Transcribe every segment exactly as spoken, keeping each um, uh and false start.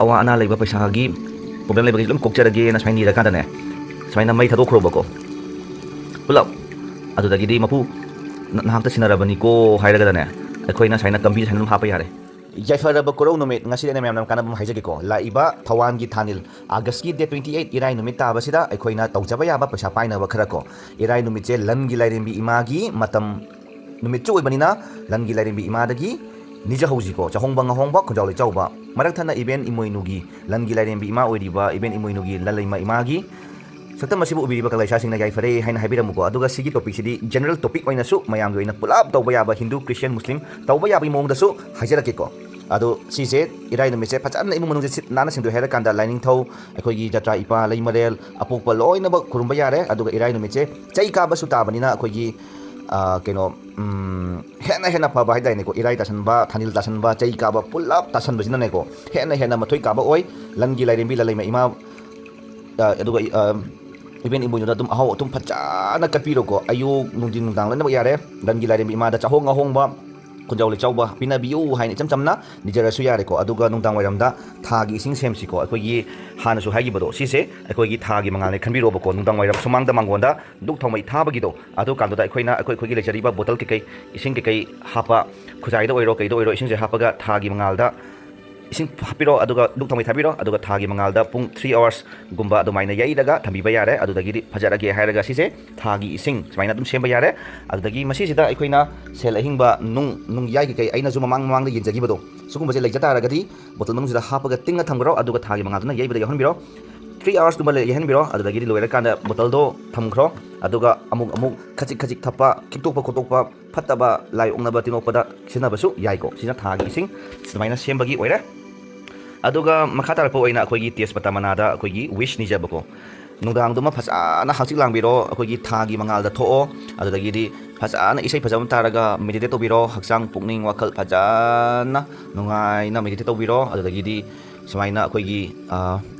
ꯑꯋꯥ ꯑꯅꯥ ꯂꯩꯕ, ꯄꯩꯁꯥꯒꯤ problem ꯂꯩꯕꯒꯤ ꯂꯣꯏ ꯀꯣꯛꯆꯔꯒꯦꯅ ꯁꯨꯃꯥꯏꯅ ꯅꯤꯔꯀꯥꯟꯗꯅꯦ, ꯁꯨꯃꯥꯏꯅ ꯃꯩ ꯊꯥꯗꯣꯛꯈ꯭ꯔꯣꯕꯀꯣ ꯄꯨꯂꯞ꯫ ꯑꯗꯨꯗꯒꯤꯗꯤ ꯃꯄꯨ, "ꯅ-, ꯅꯍꯥꯛꯇ ꯁꯤꯟꯅꯔꯕꯅꯤꯀꯣ" ꯍꯥꯏꯔꯒꯗꯅꯦ, ꯑꯩꯈꯣꯏꯅ ꯁꯨꯃꯥꯏꯅ ꯀꯝꯕꯤ ꯁꯨꯃꯥꯏꯅ ꯑꯗꯨꯝ ꯍꯥꯞꯄ ꯌꯥꯔꯦ꯫ ꯌꯥꯏꯐꯔꯕ ꯀꯣꯔꯧ ꯅꯨꯃꯤꯠ ꯉꯁꯤꯗꯤ ꯑꯩꯅ ꯃꯌꯥꯝꯅ ꯀꯥꯟꯅꯕ ꯑꯃ ꯍꯥꯏꯖꯒꯦꯀꯣ꯫ ꯂꯥꯛꯏꯕ ꯊꯧꯋꯥꯟꯒꯤ ꯊꯥꯅꯤꯜ August ꯀꯤ date twenty eight ꯏꯔꯥꯏ ꯅꯨꯃꯤꯠ ꯇꯥꯕꯁꯤꯗ ꯑꯩꯈꯣꯏꯅ ꯇꯧꯖꯕ ꯌꯥꯕ ꯄꯩꯁꯥ ꯄꯥꯏꯅꯕ ꯈꯔ ꯀꯣ, ꯏꯔꯥꯏ ꯅꯨꯃꯤꯠꯁꯦ ꯂꯟꯒꯤ ꯂꯥꯏꯔꯦꯝꯕꯤ ꯏꯃꯥꯒꯤ ꯃꯇꯝ ꯅꯨꯃꯤꯠꯁꯨ ꯑꯣꯏꯕꯅꯤꯅ ꯂꯟꯒꯤ ꯂꯥꯏꯔꯦꯝꯕꯤ ꯏꯃꯥꯗꯒꯤ ꯅꯤꯖꯍꯧꯁꯤꯀꯣ꯫ ꯆꯥꯍꯣꯡꯕ ꯉꯥꯍꯣꯡꯕ ꯈꯨꯟꯖꯥꯎ ꯂꯩꯆꯥꯎꯕ, ꯃꯔꯛ ꯊꯠꯅ ꯏꯕꯦꯟ ꯏꯃꯣꯏꯅꯨꯒꯤ, ꯂꯟꯒꯤ ꯂꯥꯏꯔꯦꯝꯕꯤ ꯏꯃꯥ ꯑꯣꯏꯔꯤꯕ ꯏꯕꯦꯟ ꯏꯃꯣꯏꯅꯨꯒꯤ ꯂꯟꯂꯩꯃ ꯏꯃꯥꯒꯤ ꯁꯛꯇꯝ ꯑꯁꯤꯕꯨ ꯎꯕꯤꯔꯤꯕ ꯀꯪꯂꯩꯁꯥꯁꯤꯡꯅ ꯌꯥꯏꯐꯔꯦ ꯍꯥꯏꯅ ꯍꯥꯏꯕꯤꯔꯝꯃꯨꯀꯣ꯫ ꯑꯗꯨꯒ ꯁꯤꯒꯤ topic ꯁꯤꯗꯤ general topic ꯑꯣꯏꯅꯁꯨ ꯃꯌꯥꯝꯒꯤ ꯑꯣꯏꯅ ꯄꯨꯂꯞ ꯇꯧꯕ ꯌꯥꯕ, ꯍꯤꯟꯗꯨ, ꯈ꯭ꯔꯤꯁꯇꯤꯌꯥꯟ, ꯃꯨꯁꯂꯤꯝ ꯇꯧꯕ ꯌꯥꯕꯒꯤ ꯃꯑꯣꯡꯗꯁꯨ ꯍꯥꯏꯖꯔꯛꯀꯦꯀꯣ꯫ ꯑꯗꯣ ꯁꯤꯁꯦ ꯏꯔꯥꯏ ꯅꯨꯃꯤꯠꯁꯦ ꯐꯖꯅ ꯏꯃꯨꯡ ꯃꯅꯨꯡꯁꯦ ꯁꯤꯠ ꯅꯥꯟꯅ ꯁꯦꯡꯗꯣꯛꯑꯦ ꯍꯥꯏꯔꯀꯥꯟꯗ ꯂꯥꯏꯅꯤꯡꯊꯧ, ꯑꯩꯈꯣꯏꯒꯤ ꯖꯇ꯭ꯔꯥ ꯏꯄꯥ, ꯂꯩꯃꯔꯦꯜ, ꯑꯄꯣꯛꯄ ꯂꯣꯏꯅꯃꯛ ꯈꯨꯔꯨꯝꯕ ꯌꯥꯔꯦ꯫ ꯑꯗꯨꯒ ꯏꯔꯥꯏ ꯅꯨꯃꯤꯠꯁꯦ ꯆꯩ ꯀꯥꯕꯁꯨ ꯇꯥꯕꯅꯤꯅ ꯑꯩꯈꯣꯏꯒꯤ, ꯑ, ꯀꯩꯅꯣ, ꯎꯝ, ꯍꯦꯟꯅ ꯍꯦꯟꯅ ꯐꯕ ꯍꯥꯏꯇꯥꯔꯦꯅꯦꯀꯣ, ꯏꯔꯥꯏ ꯇꯥꯁꯟꯕ, ꯊꯥꯅꯤꯜ ꯇꯥꯁꯟꯕ, ꯆꯩ ꯀꯥꯕ ꯄꯨꯂꯞ ꯇꯥꯁꯟꯕꯁꯤꯅꯅꯦꯀꯣ, ꯍꯦꯟꯅ ꯍꯦꯟꯅ ꯃꯊꯣꯏ ꯀꯥꯕ ꯑꯣꯏ꯫ ꯂꯟꯒꯤ ꯂꯥꯏꯔꯦꯝꯕꯤ ꯂꯟꯂꯩꯃ ꯏꯃꯥ, ꯑ, ꯑꯗꯨꯒ, ꯑ, ꯏꯕꯦꯟ ꯏꯃꯣꯏꯅꯨꯗ ꯑꯗꯨꯝ ꯑꯍꯥꯎ ꯑꯊꯨꯝ ꯐꯖꯅ ꯀꯠꯄꯤꯔꯣꯀꯣ꯫ ꯑꯌꯨꯛ, ꯅꯨꯡꯊꯤꯟ, ꯅꯨꯡꯗꯥꯡ ꯂꯣꯏꯅꯃꯛ ꯌꯥꯔꯦ꯫ ꯂꯟꯒꯤ ꯂꯥꯏꯔꯦꯝꯕꯤ ꯏꯃꯥꯗ ꯆꯥꯍꯣꯡ ꯉꯥꯍꯣꯡꯕ, ꯈꯨꯟꯖꯥꯎ ꯂꯩꯆꯥꯎꯕ ꯄꯤꯅꯕꯤꯌꯨ ꯍꯥꯏꯅ ꯏꯆꯝ ꯆꯝꯅ ꯅꯤꯖꯔꯁꯨ ꯌꯥꯔꯦꯀꯣ꯫ ꯑꯗꯨꯒ ꯅꯨꯡꯗꯥꯡ ꯋꯥꯏꯔꯝꯗ ꯊꯥꯒꯤ ꯏꯁꯤꯡ ꯁꯦꯝꯁꯤꯀꯣ꯫ ꯑꯩꯈꯣꯏꯒꯤ ꯍꯥꯟꯅꯁꯨ ꯍꯥꯏꯈꯤꯕꯗꯣ, ꯁꯤꯁꯦ ꯑꯩꯈꯣꯏꯒꯤ ꯊꯥꯒꯤ ꯃꯉꯥꯜꯅꯦ ꯈꯟꯕꯤꯔꯣꯕꯀꯣ꯫ ꯅꯨꯡꯗꯥꯡ ꯋꯥꯏꯔꯝ ꯁꯨꯃꯥꯡꯗ ꯃꯥꯡꯒꯣꯟꯗ ꯙꯨꯛ ꯊꯥꯎꯃꯩ ꯊꯥꯕꯒꯤꯗꯣ, ꯑꯗꯨ ꯀꯥꯟꯗꯨꯗ ꯑꯩꯈꯣꯏꯅ ꯑꯩꯈꯣꯏ, ꯑꯩꯈꯣꯏꯒꯤ ꯂꯩꯖꯔꯤꯕ bottle ꯀꯩꯀꯩ, ꯏꯁꯤꯡ ꯀꯩꯀꯩ ꯍꯥꯞꯄ, ꯈꯨꯖꯥꯏꯗ ꯑꯣꯏꯔꯣ ꯀꯩꯗ ꯑꯣꯏꯔꯣ, ꯏꯁꯤꯡꯁꯦ ꯍꯥꯞꯄꯒ ꯊꯥꯒꯤ ꯃꯉꯥꯜꯗ ꯏꯁꯤꯡ ꯍꯥꯞꯄꯤꯔꯣ, ꯑꯗꯨꯒ ꯙꯨꯛ ꯊꯥꯎꯃꯩ ꯊꯥꯕꯤꯔꯣ, ꯑꯗꯨꯒ ꯊꯥꯒꯤ ꯃꯉꯥꯜꯗ ꯄꯨꯡ three hours ꯒꯨꯝꯕ ꯑꯗꯨꯃꯥꯏꯅ ꯌꯩꯔꯒ ꯊꯝꯕꯤꯕ ꯌꯥꯔꯦ꯫ ꯑꯗꯨꯗꯒꯤꯗꯤ ꯐꯖꯔꯒꯦ ꯍꯥꯏꯔꯒ ꯁꯤꯁꯦ ꯊꯥꯒꯤ ꯏꯁꯤꯡ ꯁꯨꯃꯥꯏꯅ ꯑꯗꯨꯝ ꯁꯦꯝꯕ ꯌꯥꯔꯦ꯫ ꯑꯗꯨꯗꯒꯤ ꯃꯁꯤꯁꯤꯗ ꯑꯩꯈꯣꯏꯅ ꯁꯦꯜ ꯑꯍꯤꯡꯕ, ꯅꯨꯡ, ꯅꯨꯡ ꯌꯥꯏ ꯀꯩꯀꯩ ꯑꯩꯅꯁꯨ ꯃꯃꯥꯡ ꯃꯃꯥꯡꯗ ꯌꯦꯟꯖꯈꯤꯕꯗꯣ, ꯁꯤꯒꯨꯝꯕꯁꯦ ꯂꯩꯖ ꯇꯥꯔꯒꯗꯤ bottle ꯃꯅꯨꯡꯁꯤꯗ ꯍꯥꯞꯄꯒ ꯇꯤꯡꯉ ꯊꯝꯈ꯭ꯔꯣ, ꯑꯗꯨꯒ ꯊꯥꯒꯤ ꯃꯉꯥꯜꯗꯨꯅ ꯌꯩꯕꯗ ꯌꯥꯎꯍꯟꯕꯤꯔꯣ꯫ Three hours ꯀꯨꯝꯕ ꯂꯩ-, ꯌꯩꯍꯟꯕꯤꯔꯣ꯫ ꯑꯗꯨꯗꯒꯤꯗꯤ ꯂꯣꯏꯔꯀꯥꯟꯗ bottle ꯗꯣ ꯊꯝꯈ꯭ꯔꯣ꯫ ꯑꯗꯨꯒ ꯑꯃꯨꯛ ꯑꯃꯨꯛ ꯈꯖꯤꯛ ꯈꯖꯤꯛ ꯊꯛꯄ, ꯈꯤꯛꯇꯣꯛꯄ ꯈꯣꯠꯇꯣꯛꯄ, ꯐꯠꯇꯕ ꯂꯥꯏ ꯑꯣꯛꯅꯕ ꯇꯤꯟ ꯑꯣꯛꯄꯗ ꯁꯤꯖꯤꯟꯅꯕꯁꯨ ꯌꯥꯏꯀꯣ꯫ ꯁꯤꯅ ꯊꯥꯒꯤ ꯏꯁꯤꯡ ꯑꯗꯨꯃꯥꯏꯅ ꯁꯦꯝꯕꯒꯤ ꯑꯣꯏꯔꯦ꯫ ꯑꯗꯨꯒ ꯃꯈꯥ ꯇꯥꯔꯛꯄ ꯑꯣꯏꯅ ꯑꯩꯈꯣꯏꯒꯤ ꯇꯦꯖꯄꯇꯥ ꯃꯅꯥꯗ ꯑꯩꯈꯣꯏꯒꯤ wish ꯅꯤꯖꯕꯀꯣ꯫ ꯅꯨꯡꯗꯥꯡꯗꯨꯃ ꯐꯖꯅ ꯍꯪꯆꯤꯠ ꯂꯥꯡꯕꯤꯔꯣ, ꯑꯩꯈꯣꯏꯒꯤ ꯊꯥꯒꯤ ꯃꯉꯥꯜꯗ ꯊꯣꯛꯑꯣ꯫ ꯑꯗꯨꯗꯒꯤꯗꯤ ꯐꯖꯅ ꯏꯁꯩ ꯐꯖꯕ ꯑꯃ ꯇꯥꯔꯒ meditate ꯇꯧꯕꯤꯔꯣ꯫ ꯍꯛꯆꯥꯡ, ꯄꯨꯛꯅꯤꯡ, ꯋꯥꯈꯜ ꯐꯖꯅ ꯅꯨꯡꯉꯥꯏꯅ meditate ꯇꯧꯕꯤꯔꯣ꯫ ꯑꯗꯨꯗꯒꯤꯗꯤ ꯁꯨꯃꯥꯏꯅ ꯑꯩꯈꯣꯏꯒꯤ, ꯑ,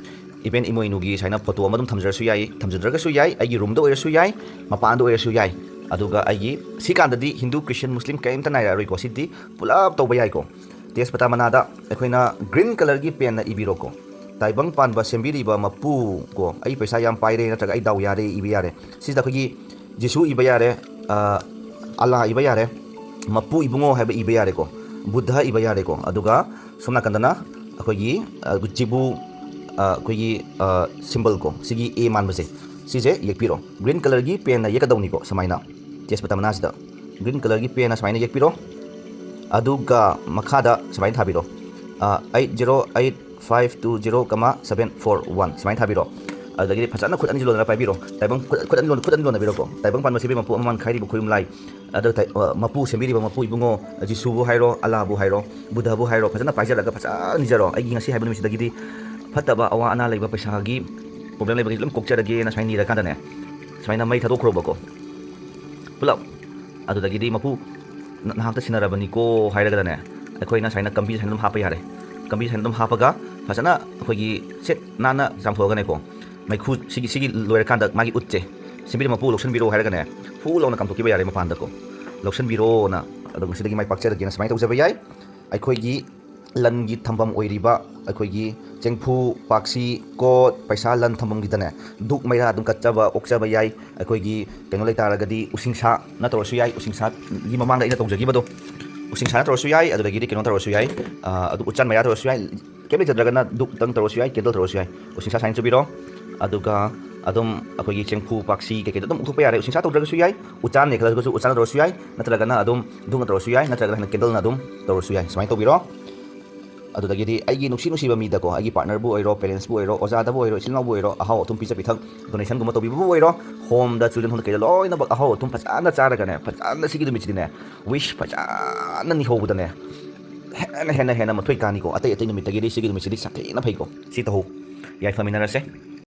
ꯏꯕꯦꯟ ꯏꯃꯣꯏꯅꯨꯒꯤ ꯁꯨꯃꯥꯏꯅ photo ꯑꯃ ꯑꯗꯨꯝ ꯊꯝꯖꯔꯁꯨ ꯌꯥꯏ, ꯊꯝꯖꯗ꯭ꯔꯒꯁꯨ ꯌꯥꯏ, ꯑꯩꯒꯤ room ꯗ ꯑꯣꯏꯔꯁꯨ ꯌꯥꯏ, ꯃꯄꯥꯟꯗ ꯑꯣꯏꯔꯁꯨ ꯌꯥꯏ꯫ ꯑꯗꯨꯒ ꯑꯩꯒꯤ ꯁꯤꯀꯥꯟꯗꯗꯤ ꯍꯤꯟꯗꯨ, ꯈ꯭ꯔꯤꯁꯇꯤꯌꯟ, ꯃꯨꯁꯂꯤꯝ ꯀꯔꯤꯝꯇ ꯅꯥꯏꯔꯛꯑꯔꯣꯏꯀꯣ, ꯁꯤꯗꯤ ꯄꯨꯂꯞ ꯇꯧꯕ ꯌꯥꯏꯀꯣ꯫ ꯇꯦꯖꯄꯇꯥ ꯃꯅꯥꯗ ꯑꯩꯈꯣꯏꯅ green colourꯒꯤ penꯅ ꯏꯕꯤꯔꯣꯀꯣ꯫ ꯇꯥꯏꯕꯪ ꯄꯥꯟꯕ ꯁꯦꯝꯕꯤꯔꯤꯕ ꯃꯄꯨ ꯀꯣ, ꯑꯩ ꯄꯩꯁꯥ ꯌꯥꯝ ꯄꯥꯏꯔꯦ ꯅꯠꯇ꯭ꯔꯒ ꯑꯩ ꯗꯥꯎ ꯌꯥꯔꯦ ꯏꯕ ꯌꯥꯔꯦ꯫ ꯁꯤꯗ ꯑꯩꯈꯣꯏꯒꯤ ꯖꯤꯁꯨ ꯏꯕ ꯌꯥꯔꯦ, ꯑ, ꯑꯂꯥ ꯏꯕ ꯌꯥꯔꯦ, ꯃꯄꯨ ꯏꯕꯨꯡꯉꯣ ꯍꯥꯏꯕ ꯏꯕ ꯌꯥꯔꯦꯀꯣ, ꯕꯨꯙ ꯏꯕ ꯌꯥꯔꯦꯀꯣ꯫ ꯑꯗꯨꯒ ꯁꯣꯝ ꯅꯥꯀꯟꯗꯅ ꯑꯩꯈꯣꯏꯒꯤ, ꯑ, ꯖꯤꯕꯨ, ꯑ, ꯑꯩꯈꯣꯏꯒꯤ, ꯑ, symbol ꯀꯣ, ꯁꯤꯒꯤ A ꯃꯥꯟꯕꯁꯦ, ꯁꯤꯁꯦ ꯌꯦꯛꯄꯤꯔꯣ꯫ Green colourꯒꯤ penꯅ ꯌꯦꯛꯀꯗꯧꯅꯤꯀꯣ, ꯁꯨꯃꯥꯏꯅ ꯇꯦꯖꯄꯇꯥ ꯃꯅꯥꯁꯤꯗ green colourꯒꯤ penꯅ ꯁꯨꯃꯥꯏꯅ ꯌꯦꯛꯄꯤꯔꯣ꯫ ꯑꯗꯨꯒ ꯃꯈꯥꯗ ꯁꯨꯃꯥꯏꯅ ꯊꯥꯕꯤꯔꯣ, ꯑ, eight zero eight five two zero comma seven four one ꯁꯨꯃꯥꯏꯅ ꯊꯥꯕꯤꯔꯣ꯫ ꯑꯗꯨꯗꯒꯤꯗꯤ ꯐꯖꯅ ꯈꯨꯠ ꯑꯅꯤꯁꯤ ꯂꯣꯟꯅꯔ ꯄꯥꯏꯕꯤꯔꯣ꯫ ꯇꯥꯏꯕꯪ ꯈꯨꯠ, ꯈꯨꯠ ꯑꯅꯤ ꯂꯣꯟ-, ꯈꯨꯠ ꯑꯅꯤ ꯂꯣꯟꯅꯕꯤꯔꯣꯀꯣ꯫ ꯇꯥꯏꯕꯪ ꯄꯥꯟꯕ ꯁꯦꯝꯕꯤ ꯃꯄꯨ ꯑꯃ ꯃꯥꯟ ꯈꯥꯏꯔꯤꯕ ꯈꯣꯏꯌꯨꯝ ꯂꯥꯏ꯫ ꯑꯗꯨ ꯇꯥꯏ-, ꯑ, ꯃꯄꯨ ꯁꯦꯝꯕꯤꯔꯤꯕ ꯃꯄꯨ ꯏꯕꯨꯡꯉꯣ, ꯖꯤꯁꯨꯕꯨ ꯍꯥꯏꯔꯣ, ꯑꯂꯥꯕꯨ ꯍꯥꯏꯔꯣ, ꯕꯨꯙꯕꯨ ꯍꯥꯏꯔꯣ, ꯐꯖꯅ ꯄꯥꯏꯖꯔꯒ ꯐꯖꯅ ꯅꯤꯖꯔꯣ꯫ ꯑꯩꯒꯤ ꯉꯁꯤ ꯍꯥꯏꯕ ꯅꯨꯃꯤꯠꯁꯤꯗꯒꯤꯗꯤ ꯐꯠꯇꯕ ꯑꯋꯥ ꯑꯅꯥ ꯂꯩꯕ ꯄꯩꯁꯥꯒꯤ problem ꯂꯩꯕꯒꯤ ꯂꯣꯏ ꯀꯣꯛꯆꯔꯒꯦꯅ ꯁꯨꯃꯥꯏꯅ ꯅꯤꯔꯀꯥꯟꯗꯅꯦ, ꯁꯨꯃꯥꯏꯅ ꯃꯩ ꯊꯥꯗꯣꯛꯈ꯭ꯔꯣꯕꯀꯣ ꯄꯨꯂꯞ꯫ ꯑꯗꯨꯗꯒꯤꯗꯤ ꯃꯄꯨ ꯅ-, ꯅꯍꯥꯛꯇ ꯁꯤꯟꯅꯔꯕꯅꯤꯀꯣ ꯍꯥꯏꯔꯒꯗꯅꯦ, ꯑꯩꯈꯣꯏꯅ ꯁꯨꯃꯥꯏꯅ ꯀꯝꯕꯤ ꯁꯨꯃꯥꯏꯅ ꯑꯗꯨꯝ ꯍꯥꯞꯄ ꯌꯥꯔꯦ꯫ ꯀꯝꯕꯤ ꯁꯨꯃꯥꯏꯅ ꯑꯗꯨꯝ ꯍꯥꯞꯄꯒ ꯐꯖꯅ ꯑꯩꯈꯣꯏꯒꯤ ꯁꯤꯠ ꯅꯥꯟꯅ ꯆꯥꯝꯊꯣꯛꯑꯒꯅꯦꯀꯣ, ꯃꯩꯈꯨ ꯁꯤꯒꯤ, ꯁꯤꯒꯤ ꯂꯣꯏꯔꯀꯥꯟꯗ ꯃꯥꯒꯤ ꯎꯠꯁꯦ, ꯁꯦꯝꯕꯤꯔꯤꯕ ꯃꯄꯨ ꯂꯧꯁꯤꯟꯕꯤꯔꯣ ꯍꯥꯏꯔꯒꯅꯦ, ꯐꯨ ꯂꯥꯎꯅ ꯀꯥꯝꯊꯣꯛꯈꯤꯕ ꯌꯥꯔꯦ ꯃꯄꯥꯟꯗꯀꯣ꯫ ꯂꯧꯁꯤꯟꯕꯤꯔꯣꯅ ꯑꯗꯣ ꯉꯁꯤꯗꯒꯤ ꯃꯥꯏ ꯄꯥꯛꯆꯔꯒꯦꯅ ꯁꯨꯃꯥꯏꯅ ꯇꯧꯖꯕ ꯌꯥꯏ꯫ ꯑꯩꯈꯣꯏꯒꯤ ꯂꯟꯒꯤ ꯊꯝꯐꯝ ꯑꯣꯏꯔꯤꯕ ꯑꯩꯈꯣꯏꯒꯤ ꯆꯦꯡꯐꯨ, ꯄꯥꯛꯁꯤ, ꯀꯣꯠ, ꯄꯩꯁꯥ ꯂꯟ ꯊꯝꯐꯝꯒꯤꯗꯅꯦ, ꯙꯨꯛ ꯃꯩꯔꯥ ꯑꯗꯨꯝ ꯀꯠꯆꯕ, ꯑꯣꯛꯆꯕ ꯌꯥꯏ꯫ ꯑꯩꯈꯣꯏꯒꯤ ꯀꯩꯅꯣ ꯂꯩꯇꯥꯔꯒꯗꯤ ꯎꯁꯤꯡꯁꯥ ꯅꯠꯇ꯭ꯔꯁꯨ ꯌꯥꯏ, ꯎꯁꯤꯡꯁꯥꯒꯤ ꯃꯃꯥꯡꯗ ꯑꯩꯅ ꯇꯧꯖꯈꯤꯕꯗꯣ, ꯎꯁꯤꯡꯁꯥ ꯅꯠꯇ꯭ꯔꯁꯨ ꯌꯥꯏ꯫ ꯑꯗꯨꯗꯒꯤꯗꯤ ꯀꯩꯅꯣ ꯇꯧꯔꯁꯨ ꯌꯥꯏ, ꯑ, ꯑꯗꯨ ꯎꯆꯥꯟ ꯃꯩꯔꯥ ꯇꯧꯔꯁꯨ ꯌꯥꯏ꯫ ꯀꯩꯝ ꯂꯩꯖꯗ꯭ꯔꯒꯅ ꯙꯨꯛꯇꯪ ꯇꯧꯔꯁꯨ ꯌꯥꯏ, candle ꯇꯧꯔꯁꯨ ꯌꯥꯏ꯫ ꯎꯁꯤꯡꯁꯥ ꯁꯨꯃꯥꯏꯅ ꯆꯨꯕꯤꯔꯣ꯫ ꯑꯗꯨꯒ ꯑꯗꯨꯝ ꯑꯩꯈꯣꯏꯒꯤ ꯆꯦꯡꯐꯨ, ꯄꯥꯛꯁꯤ ꯀꯩꯀꯩꯗꯣ ꯑꯗꯨꯝ ꯎꯊꯣꯛꯄ ꯌꯥꯔꯦ꯫ ꯎꯁꯤꯡꯁꯥ ꯇꯧꯗ꯭ꯔꯒꯁꯨ ꯌꯥꯏ, ꯎꯆꯥꯟꯅꯦ ꯈꯜꯂꯒꯁꯨ ꯎꯆꯥꯟꯅ ꯇꯧꯔꯁꯨ ꯌꯥꯏ, ꯅꯠꯇ꯭ꯔꯒꯅ ꯑꯗꯨꯝ ꯙꯨꯛꯅ ꯇꯧꯔꯁꯨ ꯌꯥꯏ, ꯅꯠꯇ꯭ꯔꯒꯅ candleꯅ ꯑꯗꯨꯝ ꯇꯧꯔꯁꯨ ꯌꯥꯏ꯫ ꯁꯨꯃꯥꯏꯅ ꯇꯧꯕꯤꯔꯣ꯫ ꯑꯗꯨꯗꯒꯤꯗꯤ ꯑꯩꯒꯤ ꯅꯨꯡꯁꯤ ꯅꯨꯡꯁꯤꯕ ꯃꯤꯗꯀꯣ, ꯑꯩꯒꯤ partnerꯕꯨ ꯑꯣꯏꯔꯣ, parentsꯄꯨ ꯑꯣꯏꯔꯣ, ꯑꯣꯖꯥꯗꯕꯨ ꯑꯣꯏꯔꯣ, ꯏꯆꯤꯜ ꯏꯅꯥꯎꯕꯨ ꯑꯣꯏꯔꯣ, ꯑꯍꯥꯎ ꯑꯊꯨꯝ ꯄꯤꯖ ꯄꯤꯊꯛ, donationꯒꯨꯝꯕ ꯇꯧꯕꯤꯕꯕꯨ ꯑꯣꯏꯔꯣ, homeꯗ, children home ꯀꯩꯗ ꯂꯣꯏꯅꯃꯛ ꯑꯍꯥꯎ ꯑꯊꯨꯝ ꯐꯖꯅ ꯆꯥꯔꯒꯅꯦ, ꯐꯖꯅ ꯁꯤꯒꯤ ꯅꯨꯃꯤꯠꯁꯤꯗꯤꯅꯦ, wish ꯐꯖꯅ ꯅꯤꯍꯧꯕꯗꯅꯦ, ꯍꯦꯟꯅ, ꯍꯦꯟꯅ, ꯍꯦꯟꯅ ꯃꯊꯣꯏ ꯀꯥꯅꯤꯀꯣ꯫ ꯑꯇꯩ ꯑꯇꯩ ꯅꯨꯃꯤꯠꯇꯒꯤꯗꯤ ꯁꯤꯒꯤ ꯅꯨꯃꯤꯠꯁꯤꯗꯤ ꯁꯥꯊꯤꯅ ꯐꯩꯀꯣ꯫ ꯁꯤ ꯇꯧꯍꯧ꯫ ꯌꯥꯏꯐꯃꯤꯟꯅꯔꯁꯦ꯫